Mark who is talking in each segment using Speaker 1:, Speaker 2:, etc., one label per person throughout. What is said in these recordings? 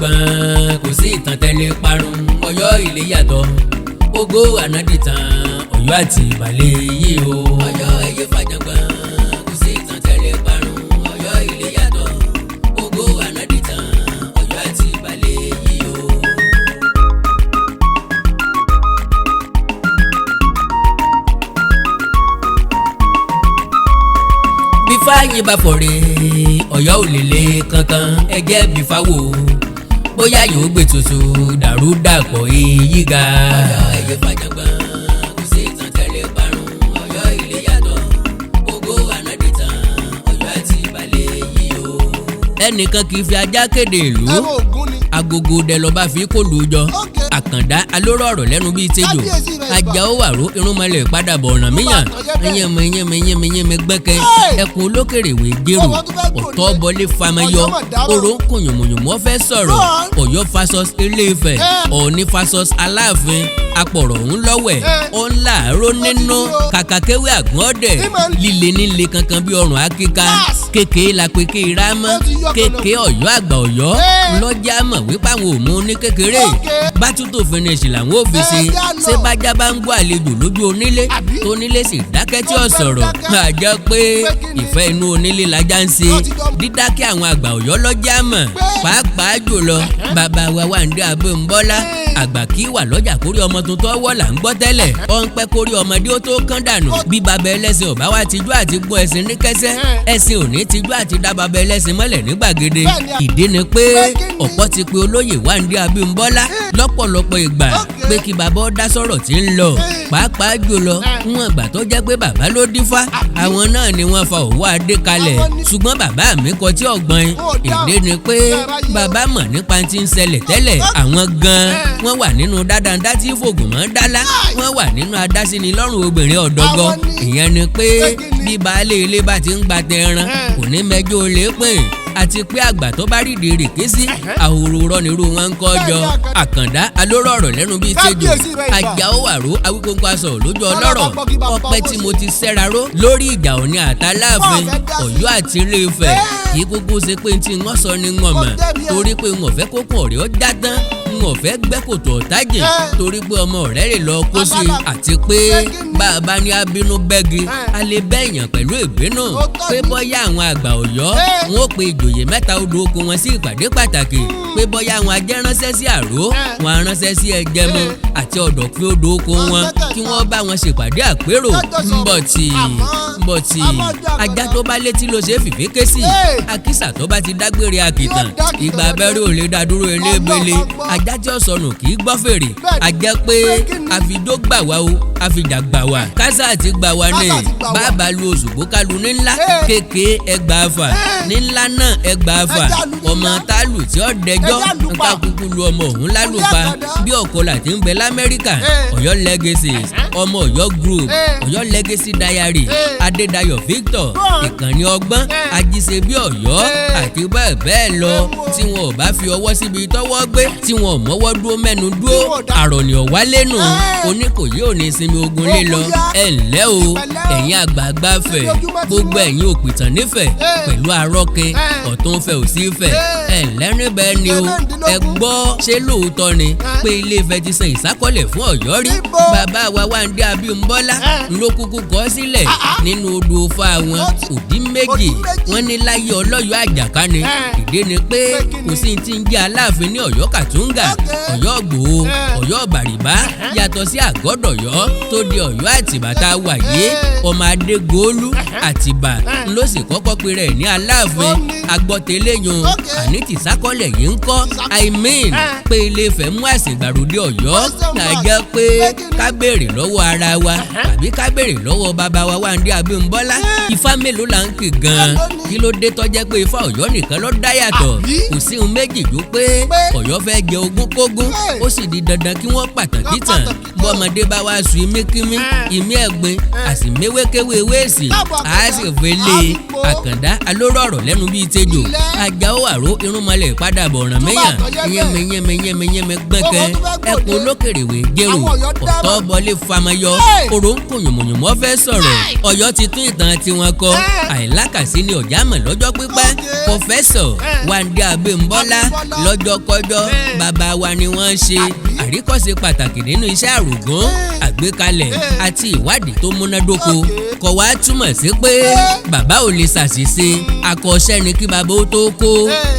Speaker 1: Fàjàngbọ̀n, kò sí ìtàn tẹ́lẹ̀ parun. Ọ̀yọ́ ilé yàtọ̀, ògo ànádìtàn, Ọ̀yọ́ àti ìbàlẹ̀ yìí o. Ọ̀yọ́ ẹyẹ fàjàngbọ̀n, kò sí ìtàn tẹ́lẹ̀ parun. Ọ̀yọ́ ilé yàtọ̀, ògo ànádìtàn, Ọ̀yọ́ àti ìbàlẹ̀ yìí o. Bífá yín bá fọ̀rẹ̀, Ọ̀yọ́ ò lè le kankan. Ẹgẹ́ bífá wò bóyá yóò gbé tuntun dàrú dàpọ̀ èyí ga. Ọ̀yọ́ ẹyẹ fàjàngbọ̀n, kò sí ìtàn tẹ́lẹ̀ parun. Ọ̀yọ́ ilé yàtọ̀, ògo ànádìtàn, Ọ̀yọ́ àti ìbàlẹ̀ yìí o. Ẹnìkan kì í fi ajá kéde ìlú.
Speaker 2: Ẹ̀rọ Ògún ni.
Speaker 1: Agogo dẹ lọba fi kó lu jọ. Àkàndá alóró ọ̀rọ̀ lẹ́nu bíi tejò.
Speaker 2: Kábíyèsí rẹ̀ ìbà.
Speaker 1: Ajá ó wàró irúnmọlẹ̀ padà bọ̀ ọ̀ràn míyàn.
Speaker 2: Tó bá tàn jẹ́ bẹ́ẹ̀.
Speaker 1: Ẹyẹmọ ẹyẹmọ ẹyẹmọ ẹyẹmọ gbẹ́kẹ́.
Speaker 2: Hey!
Speaker 1: Ẹkùn olókèrè wé jérò.
Speaker 2: Ọmọ tó fẹ́ gbòde.
Speaker 1: Ọ̀tọ́ bọlé famayọ.
Speaker 2: Ọ̀yọ́ mà dáràn.
Speaker 1: Oró ń kùn yùmùyùmù fẹ́ sọ̀rọ̀.
Speaker 2: Run.
Speaker 1: Ọ̀yọ́ fasos Ilé-Ifẹ̀.
Speaker 2: Hey!
Speaker 1: Ọ̀ọ̀ni fasos Aláàfin apọ̀rọ̀ ń lọ́wẹ̀.
Speaker 2: Hey!
Speaker 1: Ó ń láàárọ̀ nínú.
Speaker 2: Ó ti yó.
Speaker 1: Kàkà kéwé àgbọ̀n ọ̀dẹ̀.
Speaker 2: Ní màá ń
Speaker 1: Líle níle kankan bí ọrùn akíka.
Speaker 2: Yes!
Speaker 1: Kéèké la pé ké rámọ́.
Speaker 2: Ó ti yọ
Speaker 1: Kéèké Ọ̀yọ́ àgbà Ọ̀yọ́.
Speaker 2: Hey!
Speaker 1: Lọ́jà mọ̀ wípé àwọn ò mú ní kékeré. Bátútò finish làwọn ò fi ṣe.
Speaker 2: Ẹ já lọ.
Speaker 1: Ṣé bájá bá ń gbọ́ àlejò lójú onílé,
Speaker 2: Àbí?
Speaker 1: tónílé sì dákẹ́ tí
Speaker 2: Ó
Speaker 1: ò
Speaker 2: fẹ́
Speaker 1: sọ̀rọ̀,
Speaker 2: dákẹ́.
Speaker 1: máa jẹ́ pé
Speaker 2: Pé kí ni?
Speaker 1: ìfẹ́ inú onílé lajá ń ṣe.
Speaker 2: Ó ti jọ mọ̀.
Speaker 1: Dídákẹ́ àwọn àgbà Ọ̀yọ́ lọ́jà mọ̀.
Speaker 2: Pé?
Speaker 1: Pàápàá jùlọ bàbá wa Wándé Abímbọ́lá. Àgbà kí wà lọ́jà kórí ọmọ tuntun ọwọ́ là ń gbọ́ tẹ́lẹ̀. Ó ń pẹ́ kórí ọmọdé ó tó kán dànù. Bí bàbá ẹlẹ́sìn ọ̀bá wa tijú àti gún ẹṣin ní kẹsẹ́, ẹṣin ò ní tijú àti dá bàbá ẹlẹ́sìn mọ́lẹ̀ ní gbàgede.
Speaker 2: Bẹ́ẹ̀ni.
Speaker 1: Ìdí ni pé
Speaker 2: Pé kí ni?
Speaker 1: ọ̀pọ̀ ti pe olóyè Wándé Abímbọ́lá lọ́pọ̀lọpọ̀ ìgbà pé kí bàbá ó dá sọ̀rọ̀ tí ń lọ. Pàápàá jùlọ wọn ìgbà tó jẹ́ pé bàbá ló dífá, àwọn náà ni wọ́n fa òwò adé kalẹ̀.
Speaker 2: Àwọn ni.
Speaker 1: Ṣùgbọ́n bàbá mi kọ tí ọ̀gbọ́n.
Speaker 2: Wọn ò dáhùn.
Speaker 1: Ìdí ni pé
Speaker 2: Ṣé ẹ ráyé o?
Speaker 1: bàbá mọ̀ nípa tí ń ṣẹlẹ̀ tẹ́lẹ̀. Àwọn gan-an wọ́n wà nínú dáadáa tí fògùn mọ́ dálá. Wọ́n wà nínú adásíni lọ́rùn obìnrin ọ̀dọ́gọ́.
Speaker 2: Àwọn ni.
Speaker 1: Ìyẹn ni pé
Speaker 2: Pé kí ni?
Speaker 1: bí baálé ilé bá ti ń gba tẹran, kò ní mẹjọ olè pín. Àti pé àgbà tó bá rídìí rèké sí àhòrò rọ́nirú wọn ń kọ́ jọ.
Speaker 2: Bẹ́ẹ̀ni, Àkàndá.
Speaker 1: Àkàndá alóró ọ̀rọ̀ lẹ́nu bíi tejò.
Speaker 2: Kábíyèsí rẹ̀ ìbà.
Speaker 1: Ajá ó wàró awíkóńkó aṣọ lójú
Speaker 2: Ọlọ́ba
Speaker 1: ọlọ́rọ̀.
Speaker 2: gbọ́ kí bàbá
Speaker 1: Ọpẹ́
Speaker 2: owó
Speaker 1: tí
Speaker 2: sí.
Speaker 1: mo ti sẹ́ra ró lórí ìjà òní àtàláàfin
Speaker 2: Wọ́n fẹ́ dá sí.
Speaker 1: Ọ̀yọ́ àti Ilé-Ifẹ̀. Kì í kúkú ṣe pé tí wọ́n sọ ni wọ́n mọ̀.
Speaker 2: Kò débi ẹ̀.
Speaker 1: Torí pé wọ́n fẹ́ kókó ọ̀rẹ́ ó já tán, wọ́n fẹ́ gbẹ́ kòtò ọ̀tájìn. Torí pé ọmọ ọ̀rẹ́ rè lọ kó sí i.
Speaker 2: Abala.
Speaker 1: Àti pé
Speaker 2: Pé kí ni?
Speaker 1: bá a bá ní abínú bẹ́gi, a lè bẹ́yàn pẹ̀lú ìbínú.
Speaker 2: Ó tọ́
Speaker 1: Pé
Speaker 2: ni.
Speaker 1: bọ́yá àwọn àgbà Ọ̀yọ́ wọn ó pe ìjòyè mẹ́ta odò oko wọn sí ìpàdé pàtàkì, pé bọ́yá àwọn ajẹ́ ránṣẹ́ sí àró, wọn á ránṣẹ́ sí ẹgẹmọ àti ọ̀dọ̀fin odò oko
Speaker 2: Wọ́n
Speaker 1: wọn
Speaker 2: mẹ́tẹ̀ẹ̀ta.
Speaker 1: kí wọ́n bá wọn ṣèpàdé àpérò.
Speaker 2: Lọ́jọ́ sọ̀rọ̀.
Speaker 1: Ńbọ̀ tí ńbọ̀ tí
Speaker 2: Àmọ́ ọjọ́ àkàndá.
Speaker 1: ajá tó bá létí ló ṣe é fìfé ké sí. Àkísà tó bá ti dágbére àkìtàn,
Speaker 2: Yóò dá àkìtàn
Speaker 1: ìgbà
Speaker 2: lọ́jọ́.
Speaker 1: abẹ́rẹ́ ò lè dá dúró elébele.
Speaker 2: Ọlọ́run gbọ́.
Speaker 1: Ajá tí ó sọnù kì í gbọ́ fèrè.
Speaker 2: Bẹ́ẹ̀ni.
Speaker 1: A jẹ́ pé
Speaker 2: Pé kí ni?
Speaker 1: àfijó gbà wá o, àfìjà gbà wá, kásá àti gbà wá ní.
Speaker 2: Kásá àti gbà wá.
Speaker 1: Bàbá lu Òṣùgbó kálu ní ńlá. Kéèké ẹgbàá fà. Ní ńlá náà ẹgbàá fà.
Speaker 2: Ẹja lu ní
Speaker 1: Ọmọ
Speaker 2: ńlá.
Speaker 1: tálù tí ó dẹjọ́
Speaker 2: Ẹja lu pa.
Speaker 1: nǹka kúkú lu ọmọ òun lálùpa.
Speaker 2: Àkàndá.
Speaker 1: Bí ọ̀kọlà tí ń bẹ l'Amẹ́ríkà. Ọ̀yọ́ Legacy, ọmọ Ọ̀yọ́ Group, Ọ̀yọ́ Legacy Diary, Adédayọ̀ Victor,
Speaker 2: Go on.
Speaker 1: ìkànnì ọgbọ́n, Ajíṣebí Ọ̀yọ́ àti bẹ́ẹ̀ bẹ́ẹ̀ lọ. Tí wọn ò bá fi ọwọ́ síbi tọ́wọ́ gbé, tí wọn ò mọ́wọ́ dúró mẹ́nu dúró,
Speaker 2: Tí wọn ò dá-
Speaker 1: àròní ọ̀wálẹ́nu Oníkòyí ò ní sinmi ogun lílọ.
Speaker 2: Ogun yá.
Speaker 1: Ẹ ǹlẹ́ o,
Speaker 2: Ìpẹ̀lẹ́ o.
Speaker 1: ẹ̀yin àgbààgbà fẹ̀,
Speaker 2: Ibi ojúmọ́ ti
Speaker 1: gbogbo
Speaker 2: mọ́.
Speaker 1: ẹ̀yin òpìtàn nífẹ̀ pẹ̀lú arọ́kin ọ̀tún fẹ̀ òsì fẹ̀. Ẹ ǹlẹ́ níbẹ̀ ni o. Ẹ
Speaker 2: Mẹ́rìndínlógún.
Speaker 1: gbọ́, ṣé lóòótọ́ ni pé Ilé-Ifẹ̀ ti san ìsákọ́lẹ̀ fún Ọ̀yọ́ rí?
Speaker 2: Níbo?
Speaker 1: Bàbá wa Wándé Abímbọ́lá ló kúkú kọ sílẹ̀ nínú odò Ifá wọn. Òdí méjì.
Speaker 2: Òdí méjì.
Speaker 1: Wọ́n ní láyé ọlọ́yọ̀ àjàká ni. Ìdí ni pé
Speaker 2: Pé kí ni?
Speaker 1: kò sí ti ń jẹ́ Aláàfin ní Ọ̀yọ́ Kàtúngà, Ọ̀yọ́ Gbòó, Ọ̀yọ́ Bàrìbá, yàtọ̀ sí Àgọ́dọ̀yọ́ tó di Ọ̀yọ́ Àtìbà tá a wà yé. Ọmọ Adégòólú Àtìbà ló sì kọ́kọ́ pe rẹ̀ ní Aláàfin.
Speaker 2: Ó ní.
Speaker 1: Agbọ́tẹ̀lẹ́yìn àní tìsákọ́lẹ̀ yìí ń kọ́. I mean pé Ilé-Ifẹ̀ mú àsìgbàròdé Ọ̀yọ́.
Speaker 2: Question
Speaker 1: Náà
Speaker 2: mark.
Speaker 1: jẹ́ pé
Speaker 2: Pé kí ni?
Speaker 1: ká béèrè lọ́wọ́ ara wa tàbí ká béèrè lọ́wọ́ bàbá wa Wándé Abímbọ́lá, Ifá mélòó là ń kì gan-an?
Speaker 2: Mélòó ni?
Speaker 1: Kí ló dé tó jẹ́ pé Ifá Ọ̀yọ́ nìkan ló dá yàtọ̀?
Speaker 2: Àbí?
Speaker 1: Kò sí ohun méjì ju pé Ọ̀yọ́ fẹ́ jẹ ogún kógún. Ó sì di dandan kí wọ́n pàtàn
Speaker 2: Wọ́n
Speaker 1: kìtàn.
Speaker 2: pàtàn kìtàn.
Speaker 1: Bọ́mọdé bá wá sùn imíkímí, ìmí ẹ̀gbin àsìméwékéwé wéèsì,
Speaker 2: Káàbọ̀
Speaker 1: á
Speaker 2: Àkàndá.
Speaker 1: sì fẹ́lẹ́.
Speaker 2: Àbíkó.
Speaker 1: Àkàndá alóró ọ̀rọ̀ lẹ́nu bíi tejò.
Speaker 2: Ilẹ̀.
Speaker 1: Ajá ó àró irúnmọlẹ̀ padà bọ̀ ọ̀ràn
Speaker 2: Tó bá
Speaker 1: mẹ́yàn.
Speaker 2: tọ́jẹ́ bẹ́ẹ̀.
Speaker 1: Yẹ́mẹ yẹ́mẹ yẹ́mẹ yẹ́mẹ gbọ̀ngàn.
Speaker 2: Owó tó fẹ́ gbòde.
Speaker 1: Ẹkùn olókèrèwé jérò.
Speaker 2: Àwọn Ọ̀yọ́ dáràn.
Speaker 1: Ọ̀tọ́ bọlé famayọ. Oró ń kùn yùmùyùmọ́ fẹ́ sọ̀rọ̀. Ọ̀yọ́ ti tún ìtàn tiwọn kọ. Àìlákàsí ni ọ̀já. jámọ̀ lọ́jọ́ pípẹ́. Professor Wándé Abímbọ́lá,
Speaker 2: Abímbọ́lá.
Speaker 1: Lọ́jọ́kọ́jọ́, bàbá wa ni wọ́n ṣe
Speaker 2: Àbí?
Speaker 1: àríkọ́ṣe pàtàkì nínú iṣẹ́ àrògún, àgbékalẹ̀ àti ìwádìí tó múnádóko. Kò wá túmọ̀ sí pé bàbá ò lè ṣàṣìṣe. Akọ́ṣẹ́ ni kí bàbá ó tó kó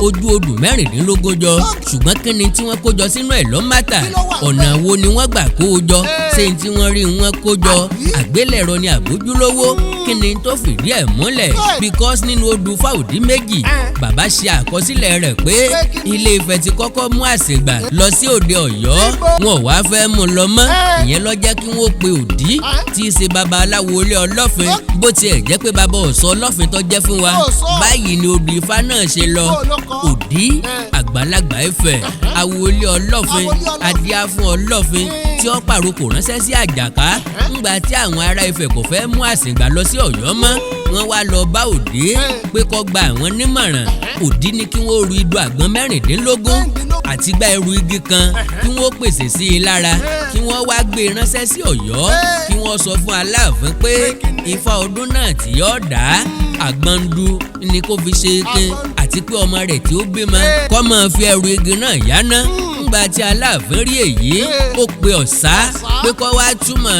Speaker 1: ojú odù 16 jọ, ṣùgbọ́n kí ni tí wọ́n kó jọ sínú ẹ̀ ló matter.
Speaker 2: Kí ló wà
Speaker 1: Ọ̀nà
Speaker 2: ńbẹ̀?
Speaker 1: wo ni wọ́n gbà kó o jọ? Ṣé n tí wọ́n rí wọ́n kó jọ?
Speaker 2: Àbí?
Speaker 1: Àgbélẹ̀rọ ni àbójúlówó? Kí ni tó fìdí ẹ̀ múlẹ̀? Because nínú odù fáwọ̀dí 2, bàbá ṣe àkọsílẹ̀ rẹ̀ pé
Speaker 2: Pé kí ni?
Speaker 1: Ilé Ifẹ̀ ti kọ́kọ́ mú àṣegbà lọ sí òde Ọ̀yọ́.
Speaker 2: Níbo?
Speaker 1: Wọn ò wá fẹ́ mú lọ mọ́. Ìyẹn ló jẹ́ kí wọ́n pe Òdí, tí í ṣe babaláwo ilé Ọlọ́fin, bó tiẹ̀ jẹ́ pé bàbá ọ̀sọ́ Ọlọ́fin tó jẹ́ fún wa.
Speaker 2: Ó sọ.
Speaker 1: Báyìí ni odù Ifá náà ṣe lọ.
Speaker 2: Ó ló kọ́.
Speaker 1: Òdí, àgbàlagbà Ifẹ̀, awo ilé Ọlọ́fin,
Speaker 2: Awo ilé Ọlọ́fin.
Speaker 1: Adíá fún Ọlọ́fin tí ó pàrokò ránṣẹ́ sí Àjàká. Ńgbà tí àwọn ará Ifẹ̀ kò fẹ́ mú àsìngbà lọ sí Ọ̀yọ́ mọ́, wọ́n wá lọ bá Òdí pé kó gba àwọn nímọ̀ràn. Òdí ní kí wọ́n ru idó àgbọn 16
Speaker 2: 16.
Speaker 1: Àti gba ẹrù igi kan, kí wọ́n pèsè sí i lára, kí wọ́n wá gbé e ránṣẹ́ sí Ọ̀yọ́, kí wọ́n sọ fún Aláàfin pé Ifá ọdún náà tí yóò dá, àgbọ̀ndu ni kó fi ṣe ike, àti pé ọmọ rẹ̀ tí ó bímọ kó máa fi ẹrù igi náà yáná. Ńgbà tí Aláàfin rí èyí, ó pe Ọ̀sá pé kó wá túmọ̀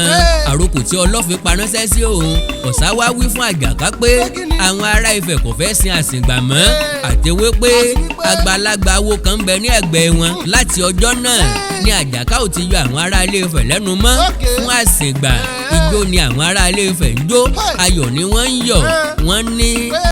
Speaker 1: àrokò tí Ọlọ́fin pa ránṣẹ́ sí òun. Ọ̀sá wá wí fún Àjàká pé
Speaker 2: Pé kí ni?
Speaker 1: Àwọn ará Ifẹ̀ kò fẹ́ sin àsìngbà mọ́, àti wípé
Speaker 2: Àti wípé
Speaker 1: àgbàlagbà awo kan ń bẹ ní ẹ̀gbẹ́ wọn. Láti ọjọ́ náà ni Àjàká ò ti yọ àwọn ará ilé Ifẹ̀ lẹ́nu mọ́ fún àsìngbà. Ijó ni àwọn ará ilé Ifẹ̀ ń jó, ayọ̀ ni wọ́n ń yọ̀. Wọ́n ní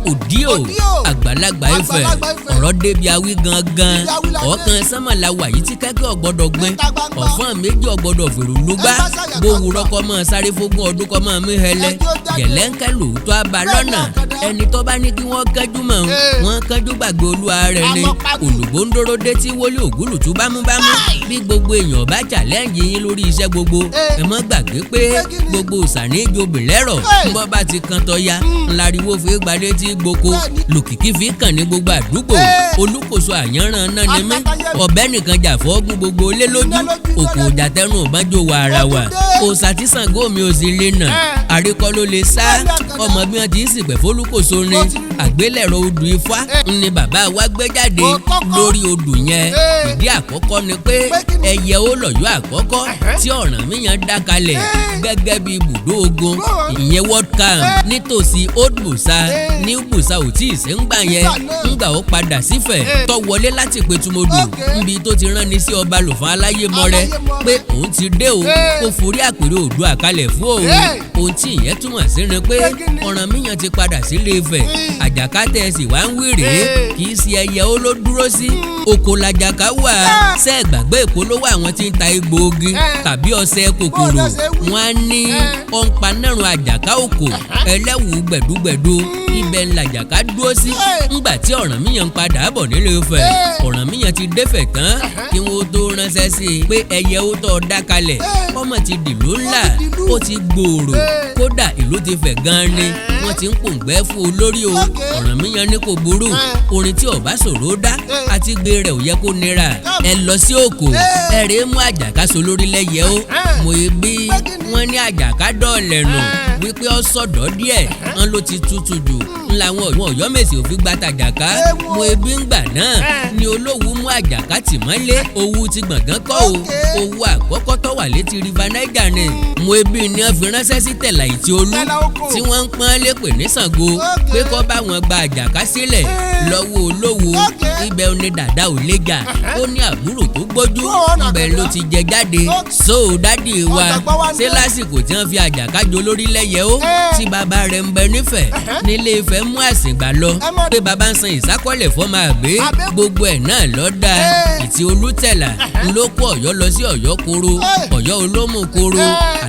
Speaker 1: òdí o,
Speaker 2: Òdí o,
Speaker 1: àgbàlagbà Ifẹ̀.
Speaker 2: Àgbàlagbà Ifẹ̀.
Speaker 1: Ọ̀rọ̀ débi awí gangan.
Speaker 2: Débi awí la dé.
Speaker 1: Ọ̀kan sánmọ̀lá wà yìí tí kẹ́kẹ́ ọ̀gbọ́dọ̀ gbin,
Speaker 2: Níta gbangba.
Speaker 1: ọ̀fọ́n méjì ọ̀gbọ́dọ̀ fèrò lúgbà.
Speaker 2: Ẹ bá ṣàyà
Speaker 1: Bówùrọ̀
Speaker 2: gbangba.
Speaker 1: kọ́ mọ́ sáré fógún ọdún, kọ́ mọ́ mí hẹlẹ.
Speaker 2: Ẹjọ́ jáde.
Speaker 1: Jẹ̀lẹ́ńkẹ́ lòótọ́ abá
Speaker 2: Bẹ́ẹ̀ ni
Speaker 1: lọ́nà.
Speaker 2: Àkàndá.
Speaker 1: Ẹni tó bá ní kí wọ́n kánjú mọ́, wọ́n kánjú gbàgbé olúwa rẹ̀ ni.
Speaker 2: Àmọ́ pàtó.
Speaker 1: Olùgbòǹdòrò dé tí wọlé ògúlùtú bámúbámú. Bí gbogbo èèyàn bá challenge yín lórí iṣẹ́ gbogbo, ẹ mọ́ gbàgbé pé
Speaker 2: Pé kí ni?
Speaker 1: Gbogbo òsàní ìjòbì lẹ́rọ̀. Bọ́ bá ti kan tọ́ya ńláriwo fi gbalẹ̀ tí gboko, lòkìkí fi kàn ní gbogbo àdúgbò. Olùkóso àyànràn náà ni mí.
Speaker 2: Àtàtàyẹ.
Speaker 1: Ọ̀bẹ nìkan jà fọ́gùn gbogbo lé lójú.
Speaker 2: Iná lójú, iná
Speaker 1: Òkò
Speaker 2: lẹ́nu.
Speaker 1: òjà tẹnu òbájò wàràwà.
Speaker 2: Ó ti dé.
Speaker 1: Òòsà tí Ṣàngó mi ò sì lè nà, àríkọ́ ló lè sá.
Speaker 2: Bẹ́ẹ̀ni, Àkàndá.
Speaker 1: Ọmọ bí wọ́n ti ń sìpẹ̀ fólúkòso ni.
Speaker 2: Ó ti rí.
Speaker 1: Àgbélẹ̀rọ odù Ifá ni bàbá wa gbé jáde
Speaker 2: Ó kọ́kọ́.
Speaker 1: Lórí odù yẹn. Ìdí àkọ́kọ́ ni pé
Speaker 2: Pé kí ni?
Speaker 1: Ẹyẹ ó lọ̀yọ́ àkọ́kọ́ tí Ọ̀rànmíyàn dá kalẹ̀ gẹ́gẹ́ bí ibùdó ogun, ìyẹn world camp nítòsí Old Busa. New Busa ò tí ì sí ńgbà yẹn.
Speaker 2: Nígbà náà.
Speaker 1: Ńgbà ó padà sífẹ̀, tó wọlé láti Pétúmọ́dù, níbi tó ti rán ni sí ọba Lòfán Aláyémọrẹ
Speaker 2: Aláyémọrẹ.
Speaker 1: Pé òun ti dé o, kó forí àpèrè Oòduà kalẹ̀ fún òun. Ohun tí ìyẹn túmọ̀ sí ni pé
Speaker 2: Pé kí ni?
Speaker 1: Ọ̀rànmíyàn ti padà sílé Ifẹ̀. Àjàká tẹ̀ sì wá ń wí rèé, kì í ṣe ẹyẹ ó ló dúró sí, oko làjàká wà. Ṣé ẹ gbàgbé ìpolówó àwọn tí ń ta egbòogi tàbí ọṣẹ kòkòrò?
Speaker 2: Bó ló ṣe wí?
Speaker 1: Wọ́n á ní ọ̀npanárun àjàká òkò ẹlẹ́wù gbẹ̀dúgbẹ̀dú, ibẹ̀ ńlá àjàká dúró sí. Ńgbà tí Ọ̀rànmíyàn ń padà bọ̀ nílé Ifẹ̀, Ọ̀rànmíyàn ti défẹ̀ tán kí wọ́n tó ránṣẹ́ sí i pé ẹyẹ ó tọ́ dá kalẹ̀, ọmọ ti dìlú ńlá,
Speaker 2: Ó ti dìlú.
Speaker 1: Ó ti gbòòrò, kódà ìlú ti fẹ̀ gan-an ni wọ́n ti ń pòǹgbẹ́ fún olórí o. Ọ̀rànmíyàn ní kò burú, orin tí ó bá ṣòro dá àti gbé rẹ̀ ò yẹ kó nira. Ẹ lọ sí òkò, ẹ rèé mú àjàká so lórí lẹ́yẹ ó. Mo bí
Speaker 2: Pé kí ni?
Speaker 1: Wọ́n ní àjàká dọ̀ọ̀lẹ̀ nù wípé ó sọ̀dọ̀ díẹ̀, wọn ló ti tutù jù ńlá àwọn Ọ̀yọ́mèsì ò fi gba tàjàká.
Speaker 2: Ewo.
Speaker 1: Mo ebi ń gbà náà ni Olówú mú àjàká tì mọ́lé. Owú ti gbọ̀ngàn kọ́ o. Owó àkọ́kọ́ tó wà létí River Niger ni mo ebi ni wọ́n fi ránṣẹ́ sí Tẹ̀là Ìtì Olú,
Speaker 2: Tẹ̀là oko.
Speaker 1: Tí wọ́n ń pọ́n lépè ní Ṣàngó, pé kó bá wọn gba àjàká sílẹ̀ lọ́wọ́ Olówú. Ibẹ̀ ni dàda ò lè jà, ó ní àbúrò tó gbójú,
Speaker 2: Go on,
Speaker 1: ibẹ̀ ló
Speaker 2: Àkàndá.
Speaker 1: Ti jẹ jáde. So daddy wa,
Speaker 2: Ọ̀jọ̀gbọ́n wa ń
Speaker 1: ṣé
Speaker 2: dé.
Speaker 1: Lásìkò tí wọ́n fi àjàká jo lórí lẹ́yẹ ó, tí bàbá rẹ̀ ń bẹ nífẹ̀ẹ́ nílé Ifẹ̀ mú àsìngbà lọ,
Speaker 2: Ẹ mọ̀-
Speaker 1: pé bàbá ń san ìsákọ́lẹ̀ fọ́mọ àgbé,
Speaker 2: Àbẹ́kù.
Speaker 1: Gbogbo ẹ̀ náà ló dáa. Ìtì Olútẹ̀là ló kó Ọ̀yọ́ lọ sí Ọ̀yọ́ koro, Ọ̀yọ́ olómù koro.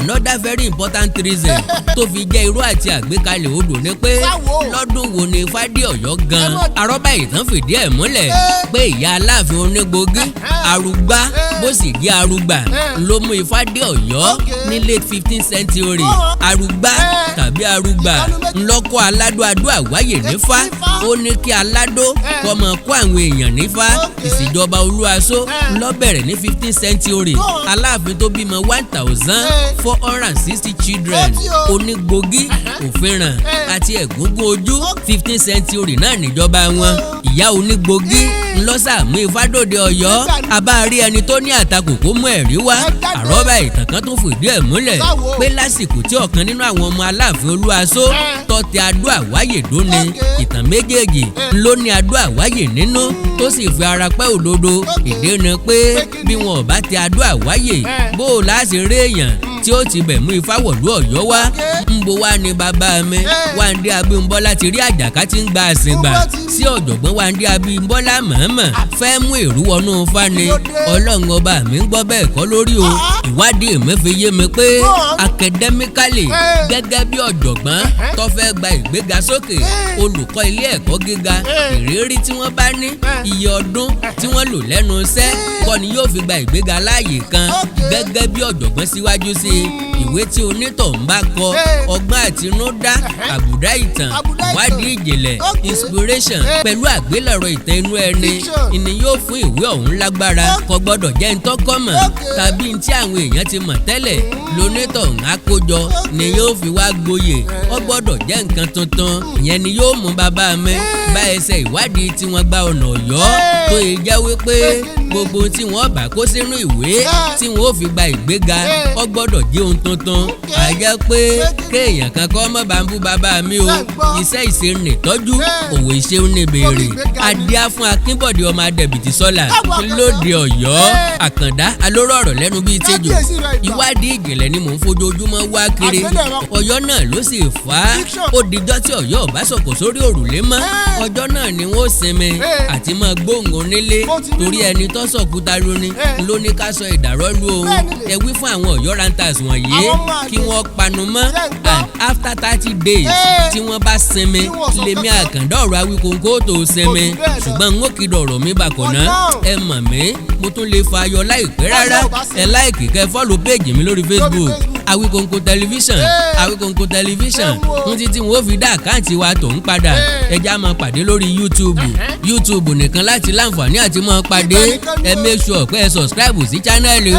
Speaker 1: Another very important reason tó fi jẹ́ irú àti àgbékalẹ̀ odò ni pé
Speaker 2: Sáwo.
Speaker 1: Lọ́dún wo ni Ifá dé Ọ̀yọ́ gan?
Speaker 2: Ẹ mọ̀-
Speaker 1: Arọ́bà ìtàn fìdí ẹ̀ múlẹ̀ pé ìyá Aláàfin Onígbòógì, Arúgbá, bó sì jẹ́ Arúgbà, ló mú Ifá dé Ọ̀yọ́ ní late 15th century. Arúgbá tàbí Arúgbà
Speaker 2: Ìkànnì méjì.
Speaker 1: Ńlọ́kọ́ Aládó Adó Àwáyè nífá.
Speaker 2: Nífá.
Speaker 1: Ó ní kí Aládó kó máa kó àwọn èèyàn nífá. Ìṣèjọba Olúaṣó ló bẹ̀rẹ̀ ní 15th century.
Speaker 2: Go on.
Speaker 1: Aláàfin tó bímọ 1460 children,
Speaker 2: Ó tí o.
Speaker 1: Onígbògí, Òfinràn àti Ẹ̀gúngún Ojú. 15th century náà níjọba wọn. Ìyá Onígbògí ńlọ́sàmú Ifádòde Ọ̀yọ́.
Speaker 2: Nígbà ní-
Speaker 1: Abáàrí ẹni tó ní àtakò kó mú ẹ̀rí wá.
Speaker 2: Ẹ jáde.
Speaker 1: Àrọ́bà ìtàn kan tó fìdí ẹ̀ múlẹ̀
Speaker 2: Báwo?
Speaker 1: pé lásìkò tí ọ̀kan nínú àwọn ọmọ Aláàfin Olúaṣó tọ́tẹ Adó Àwáyè dóni. Ìtàn méjèèjì ló ní Adó Àwáyè nínú tó sì fi ara pẹ́ òdodo. Ìdí ni pé
Speaker 2: Pé kí ni?
Speaker 1: bí wọn ò bá tẹ Adó Àwáyè, bó o láti rí èèyàn tí ó ti bẹ̀ mú Ifá wọ̀lú Ọ̀yọ́ wá? Ń bo wá ní bàbá mi Wándé Abímbọ́lá ti rí àjàká tí ń gba àsìngbà
Speaker 2: Ó bá ti rí.
Speaker 1: sí ọ̀jọ̀gbọ́n Wándé Abímbọ́lá mọ̀ọ́mọ̀ fẹ́ mú èrú wọnú Ifá ni?
Speaker 2: Kí ló dé?
Speaker 1: Ọlọ́run ọba mi ń gbọ́, bẹ́ẹ̀ kọ́ lórí o.
Speaker 2: Ah.
Speaker 1: Ìwádìí mi fi yé mi pé
Speaker 2: Go on.
Speaker 1: academically, gẹ́gẹ́ bí ọ̀jọ̀gbọ́n tó fẹ́ gba ìgbéga sókè, olùkọ́ ilé ẹ̀kọ́ gíga, ìrírí tí wọ́n bá ní, iye ọdún tí wọ́n lò lẹ́nu iṣẹ́ kọ́ ni yóò fi gba ìgbéga láàyè kan gẹ́gẹ́ bí ọ̀jọ̀gbọ́n síwájú sí i. Ìwé tí onítọ̀hún bá kọ, ọgbọ́n àtinúdá, àbùdá ìtàn,
Speaker 2: Àbùdá ìtàn.
Speaker 1: ìwádìí ìjìnlẹ̀, inspiration pẹ̀lú àgbélẹ̀rọ ìtàn inú ẹni
Speaker 2: Fiction.
Speaker 1: ìní yóò fún ìwé ọ̀hún lágbára. Kò gbọ́dọ̀ jẹ́ ń tọ́kọ́ mọ̀ tàbí tí àwọn èèyàn ti mọ̀ tẹ́lẹ̀ lonítọ̀hún àkójọ ni yóò fi wá gboyè. Ó gbọ́dọ̀ jẹ́ nǹkan tuntun. Ìyẹn ni yóò mú bàbá mi bá ẹsẹ̀ ìwádìí tí wọ́n gba ọ̀nà Ọ̀yọ́ tó yẹ jẹ́ wípé
Speaker 2: Pé kí ni?
Speaker 1: Gbogbo tí wọ́n bá kó sínú ìwé tí wọ́n ó fi gba ìgbéga, ó gbọ́dọ̀ jẹ́ ohun tuntun. Àjẹ́ pé
Speaker 2: Pé kí ni?
Speaker 1: Kéèyàn kan kọ́ mọ́ bá ń bú bàbá mi o.
Speaker 2: Ṣé ń gbọ́?
Speaker 1: Iṣẹ́ ìṣe nìtọ́jú, òwò ìṣe ní béèrè.
Speaker 2: Orí ìgbéga ni.
Speaker 1: Adíá fún Akínbọ̀dé ọmọ Adẹ̀bìtì sọ́là
Speaker 2: Káàbọ̀, Àkàndá.
Speaker 1: lóde Ọ̀yọ́. Àkàndá alóró ọ̀rọ̀ lẹ́nu bíi tejò.
Speaker 2: Kábíyèsí rẹ̀ ìgbà.
Speaker 1: Ìwádìí ìjìnlẹ̀ ni mò ń fojoojúmọ́ wá kiri.
Speaker 2: Àgbélẹ̀rọ.
Speaker 1: Ọ̀yọ́ náà ló sì fà á.
Speaker 2: Fiction.
Speaker 1: Ó dijọ́ tí Ọ̀yọ́ ò bá sọ̀kò sórí òrùlé mọ́, ọjọ́ náà ni wọ́n sinmi àti máa gbóhùn onílé,
Speaker 2: Bó ti rí
Speaker 1: torí
Speaker 2: nù.
Speaker 1: ẹni tó sọ̀kúta lóní ló ní ká sọ ìdàrọ́lù òun.
Speaker 2: Bẹ́ẹ̀ ni lè.
Speaker 1: Ẹ wí fún àwọn Ọ̀yọ́ ranters wọ̀nyí
Speaker 2: Àwọn ọmọ àlè.
Speaker 1: kí wọ́n panu mọ́.
Speaker 2: Ṣé ń gbọ́?
Speaker 1: And after 30 days tí wọ́n bá sinmi,
Speaker 2: Tí wọ́n sọ
Speaker 1: lèmi
Speaker 2: kankan.
Speaker 1: Àkàndá ọ̀rọ̀ Awíkonko tó sinmi.
Speaker 2: Kò jù bẹ́ẹ̀ lọ.
Speaker 1: Ṣùgbọ́n n ó kìdọ̀ ọ̀rọ̀ mi bàkọ̀ ná.
Speaker 2: Ọlọ́run.
Speaker 1: Ẹ mọ̀ mí, mo tún lè fa ayọ̀ láìpẹ́ rárá.
Speaker 2: Ọlọ́run bá sí.
Speaker 1: Ẹ like, kẹ́ follow page mi lórí Facebook,
Speaker 2: Facebook.
Speaker 1: Awíkonko Tẹlifíṣàn. Awíkonko Tẹlifíṣàn.
Speaker 2: Ẹ wo.
Speaker 1: Fún títí wọn ó fi dá account wa tó ń padà. Ẹ já máa pàdé lórí YouTube. YouTube nìkan láti láǹfààní àti máa pàdé.
Speaker 2: Ibẹ̀ nìkan ni
Speaker 1: Ẹ
Speaker 2: o.
Speaker 1: make sure pé ẹ subscribe sí channel mi,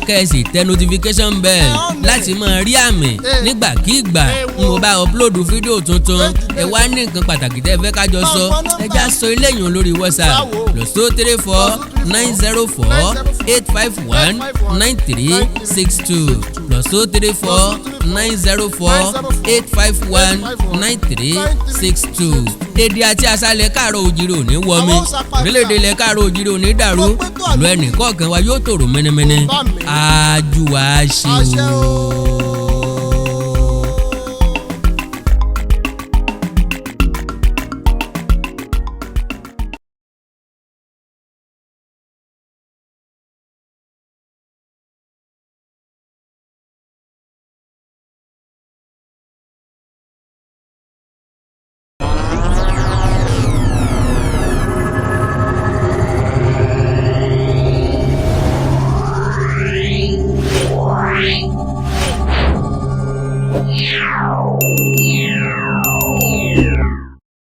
Speaker 1: kẹ́ ẹ sì tẹ notification bell
Speaker 2: Ẹ on
Speaker 1: láti máa rí àmì nígbàkigbà
Speaker 2: Ẹ wo.
Speaker 1: mo bá upload fídíò tuntun.
Speaker 2: Ẹ jù
Speaker 1: Ẹ wá ní nǹkan pàtàkì tẹ́ ẹ fẹ́ kájọ
Speaker 2: Máa
Speaker 1: sọ,
Speaker 2: gbọ́ nọ́mbà.
Speaker 1: ẹ já sọ eléyìí lórí WhatsApp:
Speaker 2: Báwo?
Speaker 1: +234 904 851 9362, +234 904 851 9362. Èdè àti àṣàlẹ̀ káàrọ̀ òjìrì ò ní wọmi,
Speaker 2: Àwọn ó sapa.
Speaker 1: Orílẹ̀-èdè ilẹ̀ káàrọ̀ òjìrì ò ní dàrú,
Speaker 2: Mo pé tó
Speaker 1: ìlú ẹnì kọ̀ọ̀kan wa yóò tòrò mẹ́nẹ́mẹ́nẹ́.
Speaker 2: Bá mi.
Speaker 1: Àjùwà ṣe
Speaker 2: Àṣẹ
Speaker 1: o.
Speaker 2: o.